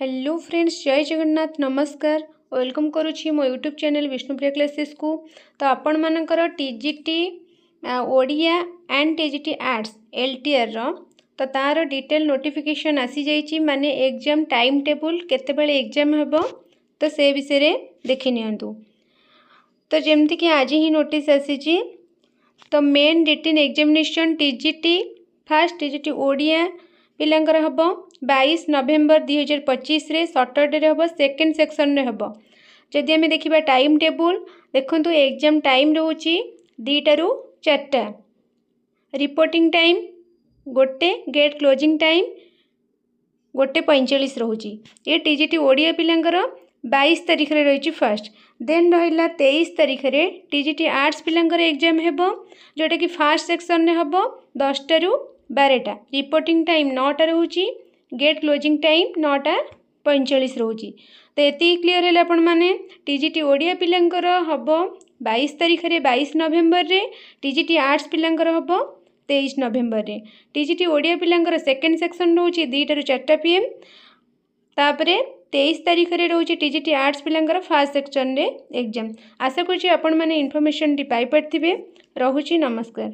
Hello friends, ଜୟ ଜଗନ୍ନାଥ, ନମସ୍କାର। Welcome କରୁଛି ମୋ ୟୁଟ୍ୟୁବ୍ ଚ୍ୟାନେଲ୍ ବିଷ୍ଣୁପ୍ରିୟା କ୍ଲାସେସ୍କୁ। ତ ଆପଣମାନଙ୍କର ଟି G T Odia and T G T arts ଏଲ୍ଟିଆର୍ର ତ ତା'ର ଡିଟେଲ୍ ନୋଟିଫିକେସନ୍ ଆସିଯାଇଛି, ମାନେ ଏକ୍ଜାମ୍ ଟାଇମ୍ ଟେବୁଲ୍, କେତେବେଳେ ଏକ୍ଜାମ୍ ହେବ, ତ ସେ ବିଷୟରେ ଦେଖିନିଅନ୍ତୁ। ତ ଯେମିତିକି ଆଜି ହିଁ ନୋଟିସ୍ ଆସିଛି। ତ main written examination TGT, first TGT Odia ପିଲାଙ୍କର ହେବ 22 ନଭେମ୍ବର 2025ରେ, ସଟରଡେରେ ହେବ, ସେକେଣ୍ଡ ସେକ୍ସନରେ ହେବ। ଯଦି ଆମେ ଦେଖିବା ଟାଇମ୍ ଟେବୁଲ୍, ଦେଖନ୍ତୁ, ଏକ୍ଜାମ୍ ଟାଇମ୍ ରହୁଛି 2ଟାରୁ 4ଟା, reporting time 1, gate closing time 1:45 ରହୁଛି। ଏ ଟି ଜି ଟି ଓଡ଼ିଆ ପିଲାଙ୍କର 22 ତାରିଖରେ ରହିଛି ଫାର୍ଷ୍ଟ। ଦେନ୍ ରହିଲା 23 ତାରିଖରେ ଟି ଜି ଟି ଆର୍ଟ୍ସ ପିଲାଙ୍କର ଏକ୍ଜାମ୍ ହେବ, ଯେଉଁଟାକି ଫାର୍ଷ୍ଟ ସେକ୍ସନରେ ହେବ 10ଟାରୁ 12ଟା, ରିପୋର୍ଟିଂ ଟାଇମ୍ 9ଟା ରହୁଛି, ଗେଟ୍ କ୍ଲୋଜିଂ ଟାଇମ୍ 9ଟା 45 ରହୁଛି। ତ ଏତିକି କ୍ଲିଅର୍ ହେଲେ ଆପଣମାନେ, ଟି ଜି ଟି ଓଡ଼ିଆ ପିଲାଙ୍କର ହେବ 22 ତାରିଖରେ, 22 ନଭେମ୍ବରରେ, ଟି ଜି ଟି ଆର୍ଟ୍ସ ପିଲାଙ୍କର ହେବ 23 ନଭେମ୍ବରରେ। ଟି ଜି ଟି ଓଡ଼ିଆ ପିଲାଙ୍କର ସେକେଣ୍ଡ ସେକ୍ସନ୍ ରହୁଛି 2ଟାରୁ 4ଟା ପି ଏମ୍। ତାପରେ 23 ତାରିଖରେ ରହୁଛି ଟି ଜି ଟି ଆର୍ଟ୍ସ ପିଲାଙ୍କର ଫାର୍ଷ୍ଟ ସେକ୍ସନରେ ଏକ୍ଜାମ୍। ଆଶା କରୁଛି ଆପଣମାନେ ଇନଫର୍ମେସନ୍ଟି ପାଇପାରିଥିବେ। ରହୁଛି, ନମସ୍କାର।